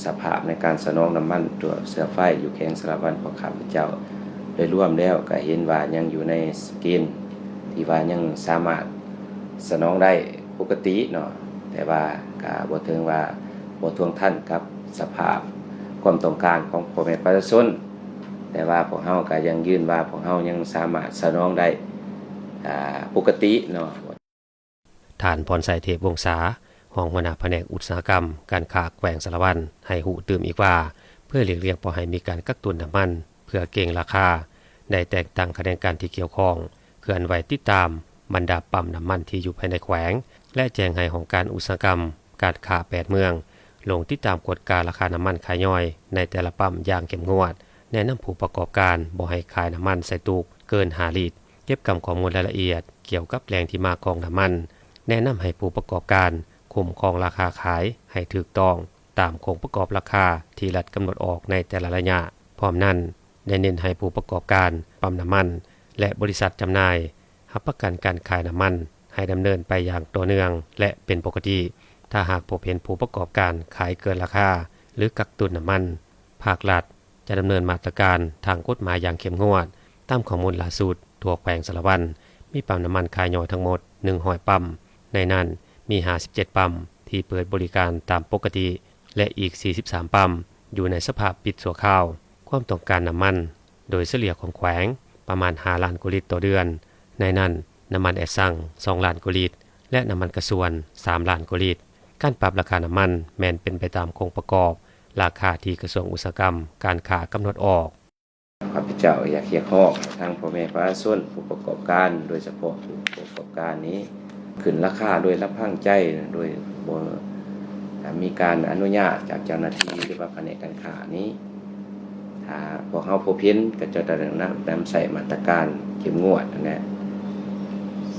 ສະພາບໃນການສະໜອງນ້ຳມັນຕົວເຊື້ອໄຟຢູ່ແຂວງສາລະວັນຂອງຂ້າພະເຈົ້າ ໂດຍລວມແລ້ວກໍເຫັນວ່າຍັງຢູ່ໃນເກນທີ່ວ່າຍັງສາມາດສະໜອງໄດ້ປົກກະຕິເນາະ, ແຕ່ວ່າກໍບໍ່ເຖິງວ່າບໍ່ທ່ວງທັນກັບສະພາບຄວາມຕ້ອງການຂອງພໍ່ແມ່ປະຊາຊົນ, ແຕ່ວ່າພວກເຮົາກໍຍັງຢືນວ່າພວກເຮົາຍັງສາມາດສະໜອງໄດ້ ອາ ປົກກະຕິເນາະ. ທ່ານ ພອນໄຊ ເທບວົງສາ ຮອງຫົວໜ້າພະແນກອຸດສາຫະກຳການຄ້າແຂວງສາລະວັນ ໃຫ້ຮູ້ຕື່ມອີກວ່າ ເພື່ອຫຼີກລ່ຽງບໍ່ໃຫ້ມີການກັກຕຸນນ້ຳມັນເພື່ອເກັງລາຄາ ໄດ້ແຕ່ງຕັ້ງຂະແໜງການທີ່ກ່ຽວຂ້ອງ ເຄື່ອນໄຫວຕິດຕາມບັນດາປ້ຳນ້ຳມັນທີ່ຢູ່ພາຍໃນແຂວງ ແລະ ແຈ້ງໃຫ້ຫ້ອງການອຸດສາຫະກຳການຄ້າແປດເມືອງ ລົງຕິດຕາມກວດກາລາຄານ້ຳມັນຂາຍຍ່ອຍໃນແຕ່ລະປ້ຳຢ່າງເຂັ້ມງວດ, ແນະນຳຜູ້ປະກອບການບໍ່ໃຫ້ຂາຍນ້ຳມັນໃສ່ຕຸກເກີນຫ້າລິດ, ເກັບກຳຂໍ້ມູນລາຍລະອຽດກ່ຽວກັບແຫຼ່ງທີ່ມາຂອງນ້ຳມັນ, ແນະນຳໃຫ້ຜູ້ປະກອບການຄຸ້ມຄອງລາຄາຂາຍໃຫ້ຖືກຕ້ອງຕາມໂຄງປະກອບລາຄາທີ່ລັດກຳນົດອອກໃນແຕ່ລະໄລຍະ. ພ້ອມນັ້ນ, ໄດ້ເນັ້ນໃຫ້ຜູ້ປະກອບການປ້ຳນ້ຳມັນ ແລະ ບໍລິສັດຈຳໜ່າຍ ຮັບປະກັນການຂາຍນ້ຳມັນໃຫ້ດຳເນີນໄປຢ່າງຕໍ່ເນື່ອງ ແລະ ເປັນປົກກະຕິ. ຖ້າຫາກພົບເຫັນຜູ້ປະກອບການຂາຍເກີນລາຄາ ຫຼື ກັກຕຸນນ້ຳມັນ, ພາກລັດຈະດຳເນີນມາດຕະການທາງກົດໝາຍຢ່າງເຂັ້ມງວດ. ຕາມຂໍ້ມູນລ່າສຸດ, ທົ່ວແຂວງສາລະວັນ ມີປ້ຳນ້ຳມັນຂາຍຍ່ອຍທັງໝົດໜຶ່ງຮ້ອຍປ້ຳ, ໃນນັ້ນມີຫ້າສິບເຈັດປ້ຳທີ່ເປີດບໍລິການຕາມປົກກະຕິ ແລະ ອີກສີ່ສິບສາມປ້ຳຢູ່ໃນສະພາບປິດຊົ່ວຄາວ. ຄວາມຕ້ອງການນ້ຳມັນໂດຍສະເລ່ຍຂອງແຂວງປະມານຫ້າລ້ານກວ່າລິດຕໍ່ເດືອນ, ໃນນັ້ນນ້ຳມັນແອດຊັງສອງລ້ານກວ່າລິດ ແລະ ນ້ຳມັນກະຊວນສາມລ້ານກວ່າລິດ. ການປັບລາຄານ້ຳມັນແມ່ນເປັນໄປຕາມໂຄງປະກອບລາຄາທີ່ກະຊວງອຸດສາຫະກຳການຄ້າກຳນົດອອກ. ຂ້າພະເຈົ້າຢາກຮຽກຮ້ອງທາງພໍ່ແມ່ປະຊາຊົນ ຜູ້ປະກອບການ ໂດຍສະເພາະຜູ້ປະກອບການນີ້ ຂຶ້ນລາຄາໂດຍລຳພັງໃຈ ໂດຍບໍ່ມີການອະນຸຍາດຈາກເຈົ້າໜ້າທີ່ ຫຼືວ່າພະແນກການຄ້ານີ້. ຖ້າພວກເຮົາພົບເຫັນ ກໍຈະຕ້ອງນຳໃຊ້ມາດຕະການເຂັ້ມງວດຫັ້ນແຫຼະ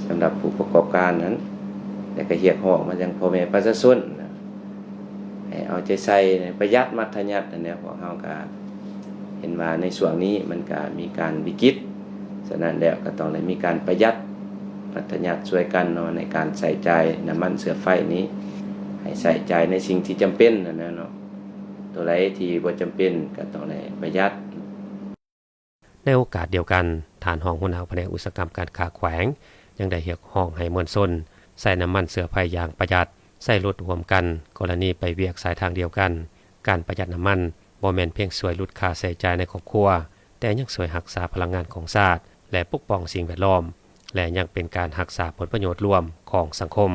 ສຳລັບຜູ້ປະກອບການນັ້ນ. ແລະ ກໍຮຽກຮ້ອງມາຍັງພໍ່ແມ່ປະຊາຊົນ ໃຫ້ເອົາໃຈໃສ່ປະຢັດມັດທະຍັດຫັ້ນແຫຼະ. ພວກເຮົາກໍເຫັນວ່າໃນຊ່ວງນີ້ມັນກໍມີການວິກິດ, ສະນັ້ນແລ້ວກໍຕ້ອງໄດ້ມີການປະຢັດມັດທະຍັດຊ່ວຍກັນເນາະ ໃນການໃຊ້ຈ່າຍນ້ຳມັນເຊື້ອໄຟນີ້ ໃຫ້ໃຊ້ຈ່າຍໃນສິ່ງທີ່ຈຳເປັນຫັ້ນນະເນາະ. ຕົວໃດທີ່ບໍ່ຈຳເປັນກໍຕ້ອງໄດ້ປະຢັດ. ໃນໂອກາດດຽວກັນ, ທ່ານຮອງຫົວໜ້າພະແນກອຸດສາຫະກຳການຄ້າແຂວງ ຍັງໄດ້ຮຽກຮ້ອງໃຫ້ມວນຊົນໃຊ້ນ້ຳມັນເຊື້ອໄຟຢ່າງປະຢັດ, ໃຊ້ລົດຮ່ວມກັນ ກໍລະນີໄປວຽກສາຍທາງດຽວກັນ. ການປະຢັດນ້ຳມັນບໍ່ແມ່ນພຽງຊ່ວຍຫຼຸດຄ່າໃຊ້ຈ່າຍໃນຄອບຄົວ, ແຕ່ຍັງຊ່ວຍຮັກສາພະລັງງານຂອງຊາດ ແລະ ປົກປ້ອງສິ່ງແວດລ້ອມ ແລະ ຍັງເປັນການຮັກສາຜົນປະໂຫຍດລວມຂອງສັງຄົມ.